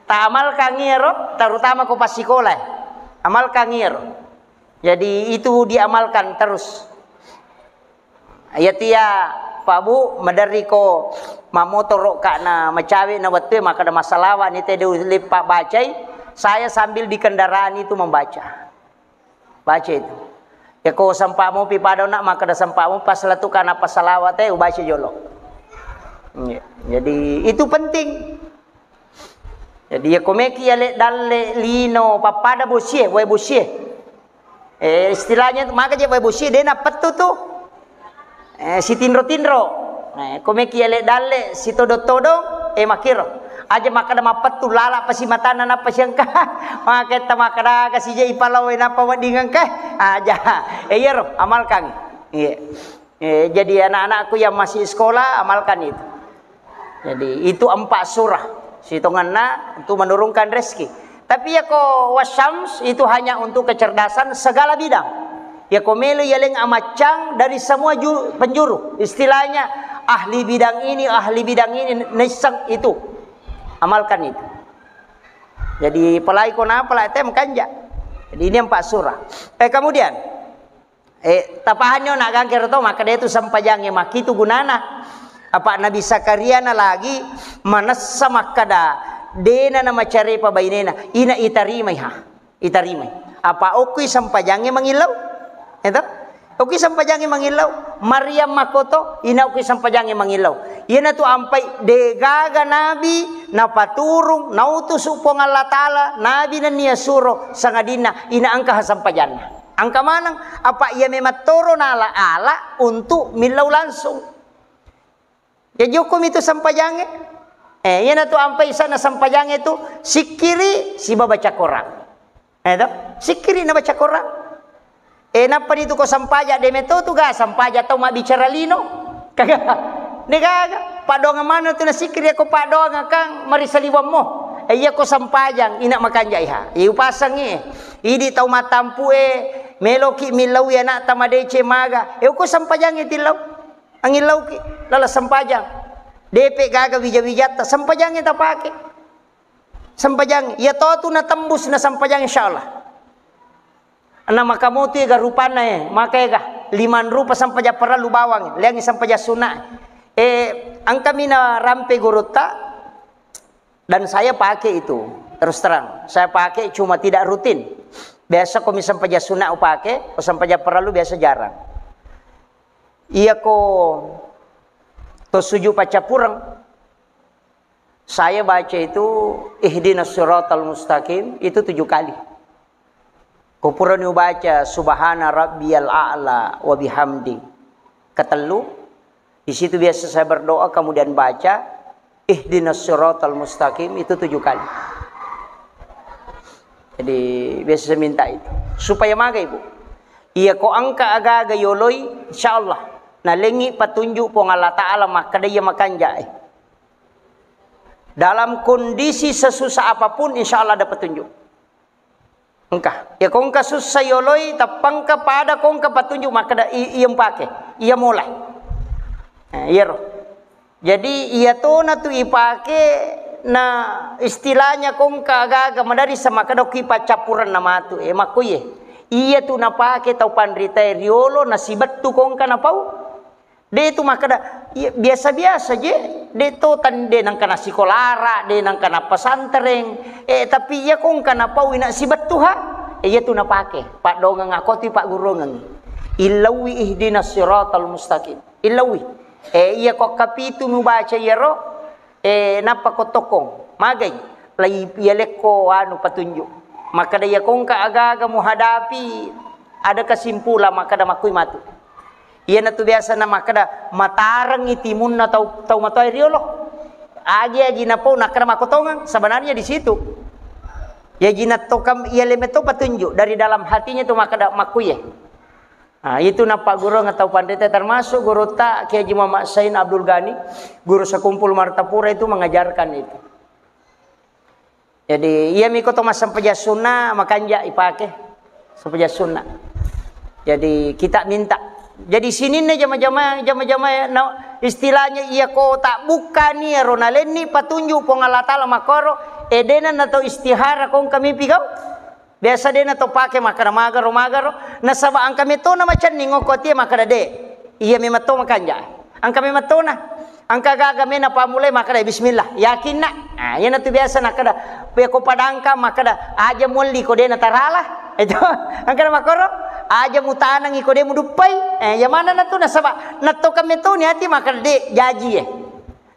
ta amalkan iyaro, terutama ko passikola. Amalkan iyaro. Jadi itu diamalkan terus. Iya tia, Pak Bu, maderri ko mamotoro ka na macawe na wettue, maka ada masalah ni tede ulipa bacai, saya sambil di kendaraan itu membaca. Baca itu. Ya ko sempa mopi pada nak, maka ada sempa mopi pas latu kana pasalawa te ubaca jolo. Iya. Jadi itu penting. Jadi ya komeki ya le dalle lino pappada bosie, wae bosie. Eh, istilahnya tu, maka je wae bosie, de na pettu tu. Eh, sitinro-tinro. Eh, komeki ya le dalle sitodong-todong, eh, makiro. Aja makkeda mappettu lala pasi matanna nappa siangka. Maketta makkeda kasi je ipalawe nappa wedding engka. Aja. Eh, iyaro, amalkan. Iya. Eh, jadi anak-anakku yang masih sekolah, amalkan itu. Jadi, itu empat surah. Sitongenna untuk menurunkan rezeki. Tapi ya ko wasyams itu hanya untuk kecerdasan segala bidang. Ya ko melo ya leng amaccang dari semua ju-, penjuru. Istilahnya ahli bidang ini, ahli bidang ini, nisseng itu. Amalkan itu. Jadi, pelai ko na, pelai tem kanja. Jadi, ini empat surah. Eh, kemudian, Eh, tapahanni ona gangkero to, makkeda itu sempajangnge makkitu gunana. Apa Nabi Zakaria na lagi manessa makkeda, dena na macarepa bainena, ina itarimai ha, itarimai. Apa okkui sempajangnge mangillau? Eto? Okkui sempajangnge mangillau. Maryam makkoto, ina okkui sempajangnge mangillau. Iyanatu ampai degaga nabi napaturung, nautusu Puang Allah Ta'ala, nabi nennia suro, sangadinna ina engka ha sempajanna. Engka maneng, apa iya memang toro nala-ala untuk millau langsung. Jaji okkomi tu sempajangnge. Eh, iyanatu ampai sana sempajangnge tu, sikkiri siba baca Quran. Eh, to? Sikkiri na baca Quran. Eh, nappa ditu ko sempaja, de meto tu ga sempaja tau mabbicara lino. Kaga. Degaga. Paddoangeng maneng tu na sikkiri, ko paddoangeng kan marisaliwammo. Eh, iya ko sempajang, ina makanjai ha. Iya upasengngi. Idi tau mattampu e, meloki millaui anakta madeceng maga. E, uko sempajangnge tillau. Angillauki lala sempajang. Depe gaga wija-wijatta, sempajangnge tapake. Sempajang, iya to tu natembus na sempajang insyaallah. Ana maka motu ega rupanna e, maka ega limang rupa sempajang parellu bawang, leangi sempajang sunna. E, engkami na rampe gurutta, Dan saya pakai itu, terus terang. Saya pakai cuma tidak rutin. Biasa ko misal paja sunat upake, ko sampaja parellu biasa jarang. Iya ko to sujud paccappureng, saya baca itu ihdinas siratal mustaqim itu tujuh kali. Ko purani ubaca subhana rabbiyal a'la wa bihamdi ketellu, di situ biasa saya berdoa, kemudian baca ihdinas siratal mustaqim itu tujuh kali. Jadi biasa saya minta itu supaya maga ibu. Iya ko engka aga-aga yoloi, insyaallah nalengi patunjuk Puang Allah Ta'ala makkeda iya makanjai. Dalam kondisi sesusah apapun, insyaallah ada petunjuk. Engka. Iya ko engka sussa yoloi, tappa engka pada ko engka patunjuk makkeda i-, iya mpake, iya molai. Eh, iyaro. Jadi iya tona tu ipake na istilahnya ko engka aga-aga madarisa makkeda ki paccappureng na matu. Eh, makkuye. Iya tu napake tau panritae riolo nasibettu ko engka napau. De tu makkeda, iya, biasa-biasa je, de to tan-, de nengka nasikolara, de nengka napesantren, eh, tapi iya ko engka napau ina sibettu ha, eh, iya tu napake, paddongeng ako tu paggurungeng. Illaui ihdinas siratal mustaqim. Illaui. Eh, iya ko kapitu mubaca iyaro, Eh, nappa ko tokkong, magai, lai yalekko anu patunjuk. Makkeda iya ko engka aga-aga muhadapi, ada kesimpulan, makkeda makkui matu. Iyanatu biasa na makkeda matarengi timunna tau, tau matoa riolo. Agi-agi napau nakkeda makkotongeng, sebenarnya di situ. Yaji nattokam iya lemeto patunjuk dari dalam hatinya tu makkeda makkuye. Nah, itu nappagguruang tau panrita, termasuk gurutta Kiai Haji Muhammad Sain Abdul Ghani, guru sekumpul Martapura itu mengajarkan itu. Jadi, iya miko to massempajang sunna, makanja ipake sempajang sunna. Jadi, kita minta. Jadi, sininna jama-jama, jama-jama, na, istilahnya iya ko tak bukkani ero nalenni patunjuk Puang Allah Taala makoro, edena na to istihara kong kami pigau. Biasa de' na to pake makkeda magaro, magaro. Nasaba engka metona macenning okko atie makkeda de'. Iya memang to makanja. Engka memang tona. Engka gaga mena pammulai makkeda bismillah. Yakinna. Ah, iya na tu biasa nakkeda. Pe ko padangka makkeda aja mualli ko de' na tarala. Itu. Engka na makkoro. Aja mutanangi ko de' muduppai. Eh, iya mana na tu nasaba. Na to ka metoni ati makkeda de' jaji e.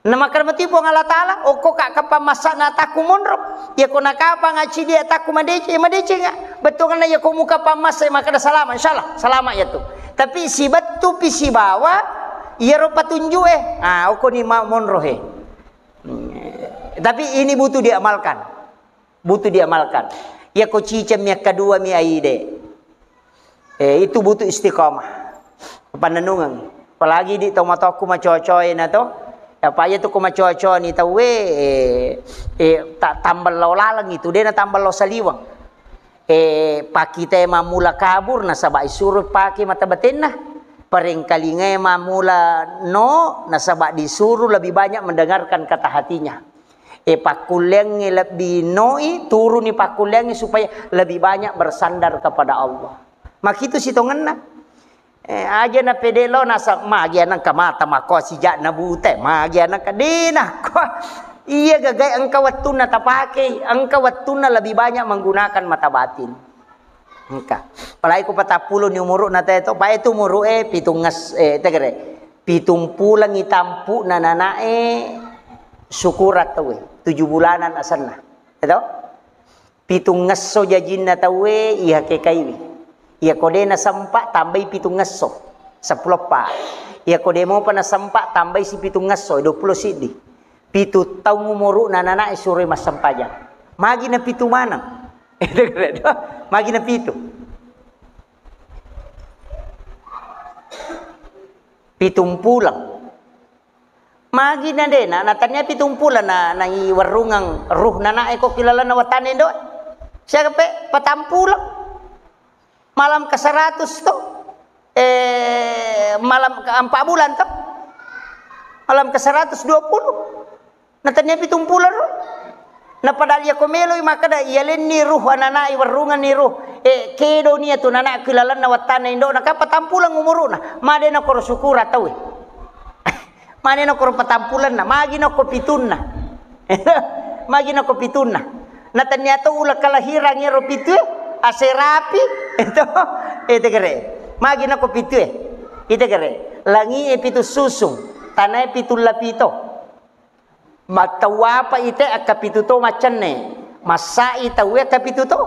Namakkeda mati Puang Allah Taala, okko ka kapang massana takku monro. Iya ko nakapang acidi takku madeceng, madecenga. Bettuanna iya ko muka pammassa makkeda salama, insyaallah salama iya tu. Tapi sibettu pi sibawa iyaro patunjuk e. Ah, okko ni ma monro he. Hmm. Tapi ini butuh diamalkan. Butuh diamalkan. Iya ko ciceng mi akkadua mi aide. Eh, itu butuh istiqomah. Pannennungeng. Apalagi di tau matokku macocoe na to. Apa iya tu ko macoco ni tauwe, eh, eh, ta-, tambello laleng itu, de' na tambello saliweng. Eh, pakita mammula kabur nasaba isuro pake mata batenna. Parengkalingae mammula no nasaba disuruh lebih banyak mendengarkan kata hatinya. E, pakkulleangnge lebbi noi, turuni pakkulleangnge supaya lebih banyak bersandar kepada Allah. Makitu sitongenna. E, aja na pede lo nasa, magi anang kamata mako sijak na bute, magi anang kadina ko. Iya gagai engka wettunna tapake, engka wettunna lebih banyak menggunakan mata batin. Engka. Apalagi ko patappulo ni umuru'na te to, pae tu umuru'e pitungnges-, eh, tegere. Pitung pulangi tampu'na nanae syukuran tauwe, tujuh bulanan asenna. Eto? Pitungngesso jajinna tauwe iya kekaiwi. Iya ko de' nasempa tambai pitungngesso, seppulo eppa. Iya ko de' mopa nasempa tambai si pitungngesso, dua pulo siddi. Pitu taung umuru'na nanae suroi massempajang. Magi na pitu maneng. Magi na pitu. Pitung pulang. Magi na de' na, na tania pitung pulang na, na iwerrungang ruh nanae ko kilalanna watanna indo. Siaga pe patang pulang. Malam ke seratus to. Eh, malam ke empat bulan to. Malam ke seratus dua puluh. Na tania pitung pulang ro. Na padahal iya ko meloi makkeda, iya lenni ruh ananae werrunganni ruh. Eh, kedo nia tu nanae kilalanna watanna indo, na ka patang pulang umuru'na. Made na koro syukura tauwe. Mane nokoro patampulenna, magi nokko pitunna. Magi nokko pitunna. Na tania to ula kelahiran ero pitue, aserapi, itu, itu kere. Magi nokko pitue, itu kere. Langi e pitu susung, tanae pitu lapito. Mattawapa ite akka pitu to macenne. Massa'i tauwe akka pitu to.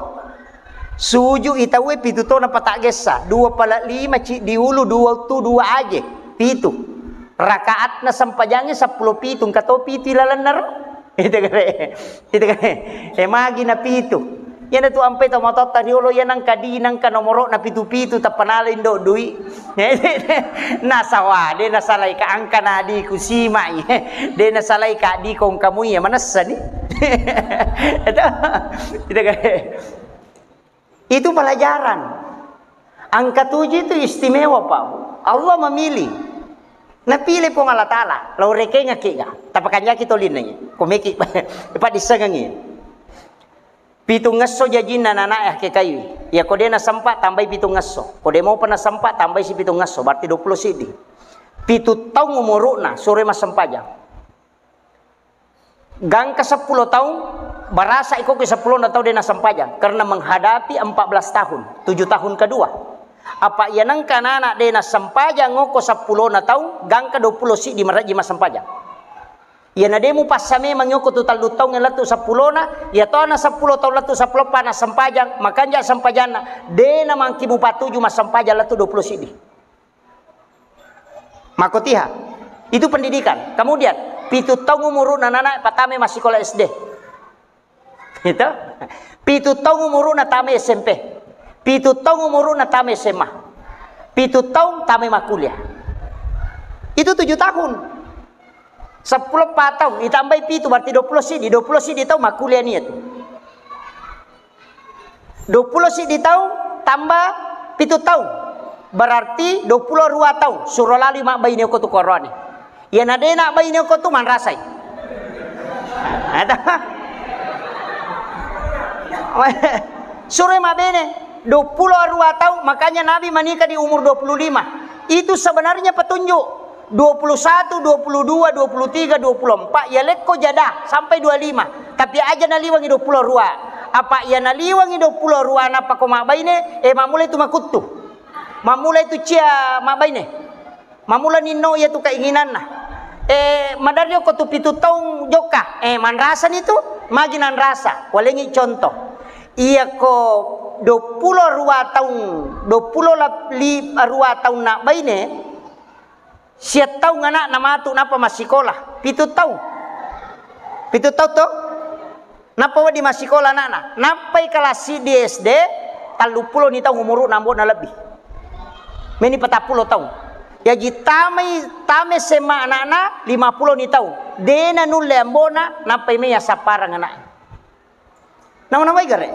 Suju i tauwe pitu to napataggessa. Dua pala lima ciddi ulu, dua tu, dua aje. Pitu. Rakaatna sempajangnge seppulo pitu, engka to pitu ilalenna ro. Itu kare. Itu kare. E magi na pitu. Iyana tu ampai to matotta riolo iya nangka di nangka nomoro na pitu-pitu tappa nala indo dui. Nasawa de nasalai ka angka na adiku simai. De nasalai ka adiko engka mui ya manessani. Itu. Itu kare. Itu pelajaran. Angka tujuh itu istimewa, Pak. Allah memilih. Napilih Puang Allah Ta'ala. Lau rekengaki ga. Tapakanjaki tolinna. Komeki. Pak disengengi. Pitungngesso jajinna nanae hakekaiwi. Iya ko de nasempa tambai pitungngesso. Ko de mopa nasempa tambai si pitungngesso. Berarti dua pulo siddi. Pitu taung umuru'na, suroi massempajang. Gangka seppulo taung, barasa iko ke seppulo na taung de nasempajang karena menghadapi empat belas tahun, tujuh tahun kedua. Apa iya nengka anak de nasempajang ngoko seppulo na taung, gangka dua pulo siddi marajji massempajang. Iya na de mupassame mangyoko tu tallu taung lettu seppulo na, iya to na seppulo taung lettu seppulo pa nasempajang, makanja sempajanna, de namangki mupatuju massempajang lettu dua pulo siddi. Makotiha. Itu pendidikan. Kemudian, pitu taung umuru'na nana patame massikola S D. Itu. Pitu taung umuru'na tame S M P. Pitu taung umuru'na tame S M A. Pitu taung tamai makkuliah. Itu tujuh tahun. Seppulo eppa taung, itambai pitu, berarti dua pulo siddi, dua pulo siddi taung makkuliah ni iyatu. Dua pulo siddi taung tambah pitu taung, berarti dua pulo dua taung, suro lalui mabbaine okko tu koroane. Iyana de' nabbaine okko tu manrasai. Ata? Suroi mabbaine, dua pulo dua taung, makanya Nabi menikah di umur dua puluh lima. Itu sebenarnya petunjuk. Dua puluh satu, dua puluh dua, dua puluh tiga, dua puluh empat, ya lekko jada sampai dua lima. Tapi aja naliwangi dua pulo dua. Apa iya naliwangi dua pulo dua nappa ko mabbaine, eh, mammulai tu makuttu. Mammulai tu cia mabbaine. Mammula ninno iya tu keinginanna. Eh, maderri okko tu pitu taung jokka. Eh, manrasani tu, magi nanrasa. Walengi contoh. Iyako dua pulo dua taung, dua pulo lap-, li-, dua taung nabbaine, Siattaung ana'na matu nappa massikola, pitu taung. Pitu taung to? Nappa wedding massikola ana'na. Nappai kelas siddi S D, telluppulo ni taung umuru'na ambo'na lebbi. Meni patappulo taung. Jaji tamai, tamai S M A ana'na, lima pulo ni taung. De' nanulle ambo'na, nappai mai assapparang ana'na. Nama-namai gare.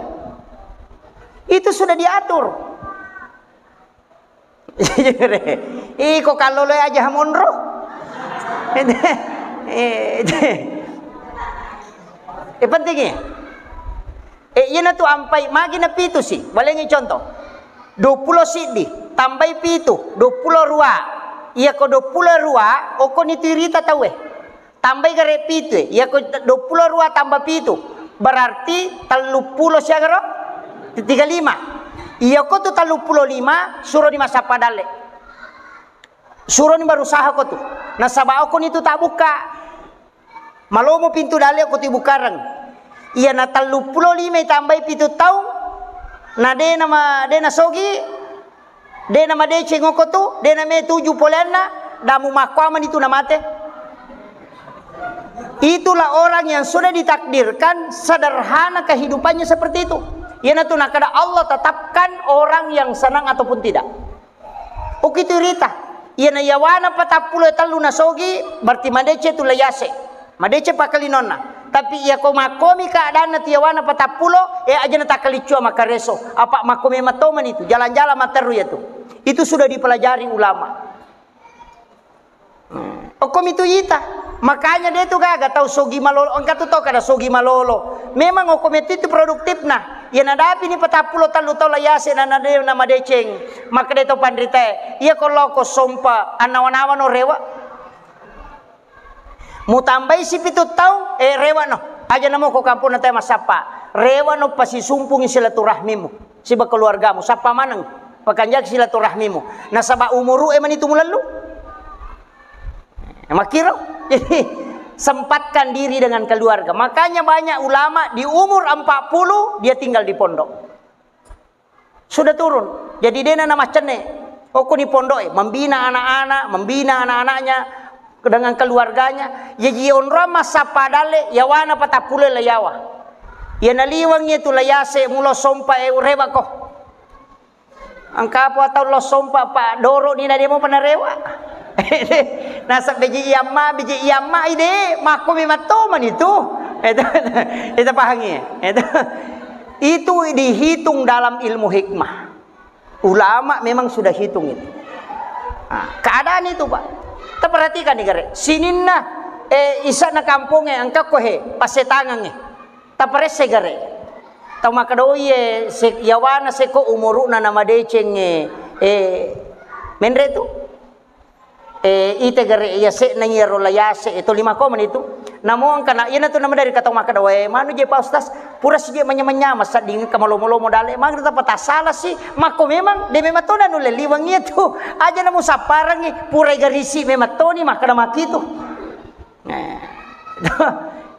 Itu sudah diatur. Iko kallolo aja monro. Eh, eh, penting ya. Eh, iyana tu ampai magi na pitu si. Walengi contoh. Dua pulo siddi, tambai pitu, dua pulo dua. Iyako dua pulo dua, okko ni tu irita tauwe. Tambai gare pitu, eh. Iyako dua pulo dua tambah pitu, berarti telluppulo siagaro? Tiga lima. Iyako tu telluppulo lima, suroni massappa dalle. Suroni berusaha ko tu. Nasaba okko ni tu tabbukka. Malomo pintu dalle okko tu ibukkareng. Iyana telluppulo lima tambai pitu taung, na de' nama, de' nasogi, De' namadeceng okko tu, de' name tuju poleanna, damu makkuamani tu namate. Itulah orang yang sudah ditakdirkan sederhana kehidupannya seperti itu. Iyanatu nakkeda Allah tetapkan orang yang senang ataupun tidak. Ukitu irita. Iyana yawana patappulo tellu nasogi, berarti madeceng tu layase. Madeceng pakkalinonna. Tapi iyako makkomi keadaanna tu yawana patappulo, eh, aja natakkalicua makkareso. Apa makkomi matomani tu, jalan-jalan matteru ya tu. Itu sudah dipelajari ulama. Hmm. Okkomi tu ita. Makanya de' tu gaga tau sogi malolo. Engka tu tau kada sogi malolo. Memang okkomi tu produktifna. Iya nadapi ni patappulo tellu tau layase na, na de' namadeceng. Makkeda tau panritae, iyako lao ko sompa, annawa-nawa no rewa. Mutambai sipitu taung, eh, rewa no. Aja namo ko kampung na tau massappa. Rewa no pasisumpungi silaturahmimu. Siba keluargamu. Sappa maneng. Pakanjaki silaturahmimu. Nasaba umuru e mani tu mulellu. Makkiro. Jadi, sempatkan diri dengan keluarga. Makanya banyak ulama di umur empat puluh dia tinggal di pondok. Sudah turun. Jadi, dena namaccenne. Okkoni pondo'e, membina anak-anak, membina anak-anaknya dengan keluarganya. Jaji, onroang massappa dalle, yawana patappulo la yawa. Iya naliweng itu la yase, mulo sompa e, rewa ko. Engka apa tau lo sompa, Pak, doro ni na demo panarewa. Nasab beji iyamma, beji iyamma ide, makko memang tomani tu. Itu, itu pahangi. Itu. Itu dihitung dalam ilmu hikmah. Ulama memang sudah hitung itu. Nah, keadaan itu, Pak. Taperhatikan ni gare. Sininna, eh, isana kampongnge, engka ko he, passetangangnge. Taparesse gare. Tau makkeda, oh, iye, se-, yawana seko umuru'na namadeceng, eh, eh, menre tu. Eh, ite gare, iya se'na iyaro la yase, eh, to lima koma ni tu. Namo engka na, iyana tu namadari ka tau makkeda, "Wae, manu je, Pak Ustaz, pura si je manya-manya, masadding engka malomo-lomo dale, magi tapa tasala si, makko memang, de memang to na nulle liweng iya tu. Aja namu sapparangi, purai garisi memang to ni makkeda maki tu." Nah,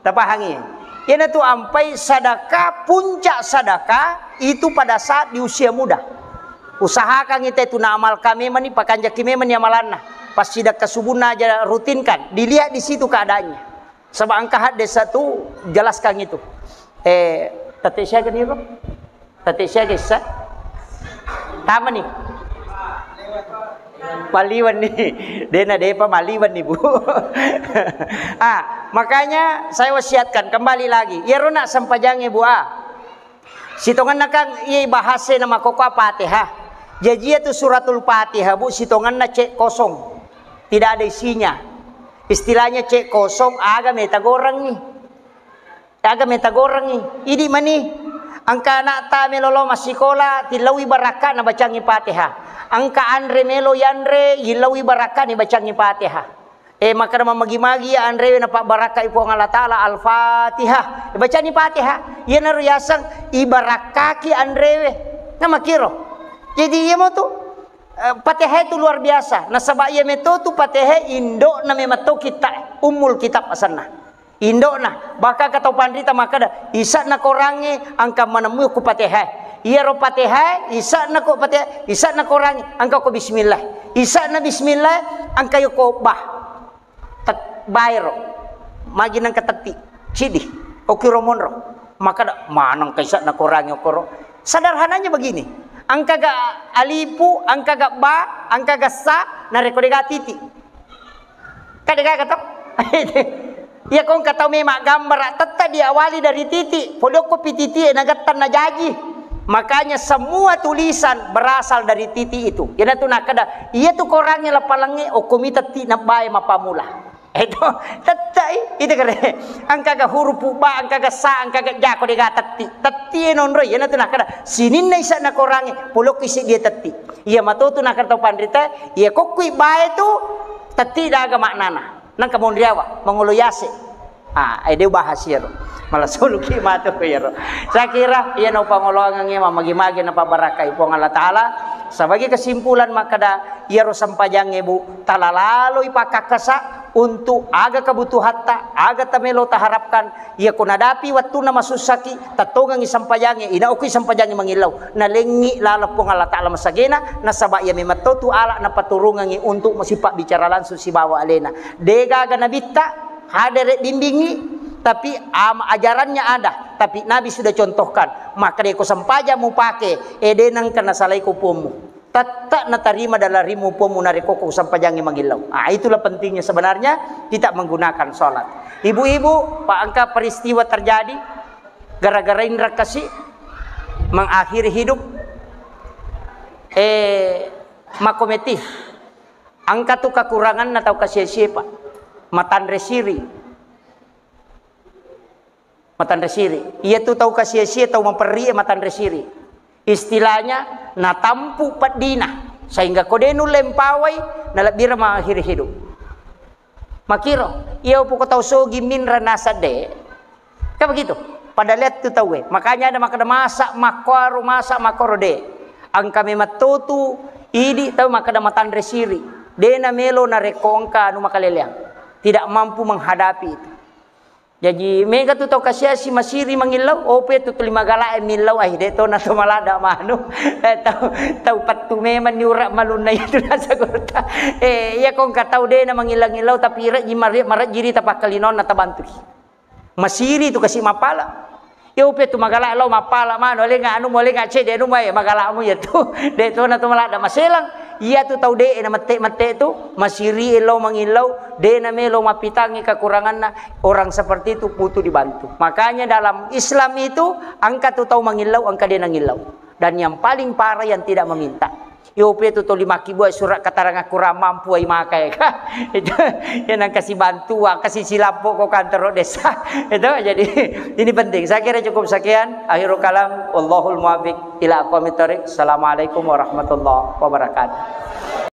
tapahangi. Iyanatu ampai sadaka, puncak sadaka itu pada saat di usia muda. Usahakan kita itu naamalkan memang ni, pakanjaki memang ni amalanna. Pas sidakka subunna aja rutinkan, dilihat di situ keadaannya. Sebab engka hadis satu jelaskan itu. Eh, tete siaga ni, Bro? Tete siaga issa? Tama ni. Maliwenni. Dena depa maliwenni, Bu. Ah, makanya saya wasiatkan kembali lagi. Iyaro nak sempajangnge, Bu, ah. Sitongenna kan iya bahasa na makkokkoe Fatihah. Jaji iya tu suratul Fatihah, Bu, sitongenna cek kosong. Tidak ada isinya. Istilahnya cek kosong, aga metagorengngi. Aga metagorengngi. Idi mani. Engka anakta melo lao massikola, tillaui barakka nabacangngi Fatihah. Engka anre melo yanre, yillaui barakka nibacangngi Fatihah. Eh, makkeda mamagi-magi iya anrewe napabbarakkai Puang Allah Ta'ala, Al-Fatihah. Eh, bacani Fatihah. Iyanaro yaseng ibarakkaki anrewe. Nah, makkiro. Jadi, iya mo tu, eh, Fatihah itu luar biasa. Nasaba iya meto tu Fatihah indokna memang to kitta, Ummul Kitab asenna. Indokna. Bahkan kata panrita makkeda, isakna korangnge engka manemmui ku Fatihah. Iyaro Fatihah, isakna ko Fatihah, isakna korangnge engka ko bismillah. Isakna bismillah, engka yo ko bah. Tet-, baero. Magi nengka tetti. Sidi. Okiro monro. Makkeda, maneng kaisa nakorangi okoro. Sederhananya begini. Engka ga alipu, engka ga ba, engka ga sa, narekko dega titi. Kan dega to? Iya kong katau memang gambara tette diawali dari titi. Pole okko pi titi e nagettang najaji. Makanya semua tulisan berasal dari titi itu. Iyanatu nakkeda, iya tu korangnge lapalengnge okko mi tetti nabbae mapamula. Eto, tettai, itu kare. Engka ga hurupu ba, engka ga sa, engka ga ja, ko dega tetti. Tetti e nonroi, iyanatu nakkeda, sininna isakna korangnge, pole okko isi dia tetti. Iya matotu nakkeda tau panrita, iya kokkui bae tu, tetti daga maknana. Nengka monriawa, mangolo yase. Ah, ede bahas iyaro. Malah soluki matu ko iyaro. Saya kira, iya no pangoloangengnge mamagi-magi napabarakai Puang Allah Ta'ala. Sebagai kesimpulan makkeda, iyaro sempajangnge, Bu, talalaloi pakkakkasa untuk aga kebutuhatta, aga tamelo taharapkan, iya ko nadapi wettunna masussaki, tettongengngi sempajangnge, inaukui sempajangnge mangillau, nalengngi laleng Puang Allah Ta'ala masagena, nasaba iya memang to tu ala napaturungengngi untuk sipabbicara langsung sibawa alena. Degaga nabitta, hadere bimbingngi, tapi am-, ajarannya ada, tapi Nabi sudah contohkan, maka deko sempajang mupake, ede nengka nasalai ko pommu. Tette natarima dalam rimmu pommu narekko ko sempajangngi mangillau. Ah, itulah pentingnya sebenarnya kita menggunakan sholat. Ibu-ibu, Pak, engka peristiwa terjadi gara-gara indra kasi mengakhiri hidup. Eh, makometi. Engka tu kekuranganna tau kasia-sia, Pak. Matanre siri. Matanre siri. Iya tu tau kasia-sia, tau maperri e matanre siri. Istilahnya natampu peddina. Sehingga ko de nulle mpawai, nalebbireng mengakhiri hidup. Makiro, iya upoko tau sogi minra nasadde. Kan begitu? Pada lihat tu tau e. Makanya ada makkeda masa makkuaro, masa makkuaro de. Engka memang to tu idi tau makkeda matanre siri. De namelo narekko engka anu makaleleang. Tidak mampu menghadapi itu. Jaji mega tu tau kasiasi masiri mangillau, ope tu tuli magala e millau, ai de to na to malada manu. Eh, tau, tau pattu memang ni ura malunna itu nasa gurta. Eh, iya kongka tau de na mangillau-ngillau tapi rejji mare-, marejji rita pakkalinonna tabantui. Masiri tu kasi mapala. Iya upe tu magala lao mapala manu, olenga anu, olenga cede anu mai magala mu iya tu. De to na to malada maselang. Iya tu tau de na mette-mette tu, masiri lao mangillau, de na melo mapitangi kekuranganna, orang seperti itu butuh dibantu. Makanya dalam Islam itu engka tu tau mangillau, engka de nangillau. Dan yang paling parah yang tidak meminta. Yope tu toli makkibua surat keterangan kurang mampu ai maka ya. Itu yang nang kasih bantuan, kasih silapo ko kantor desa. Itu jadi ini penting. Saya kira cukup sekian. Akhirul kalam, wallahul muwaffiq ila aqwamit thariq. Assalamualaikum warahmatullahi wabarakatuh.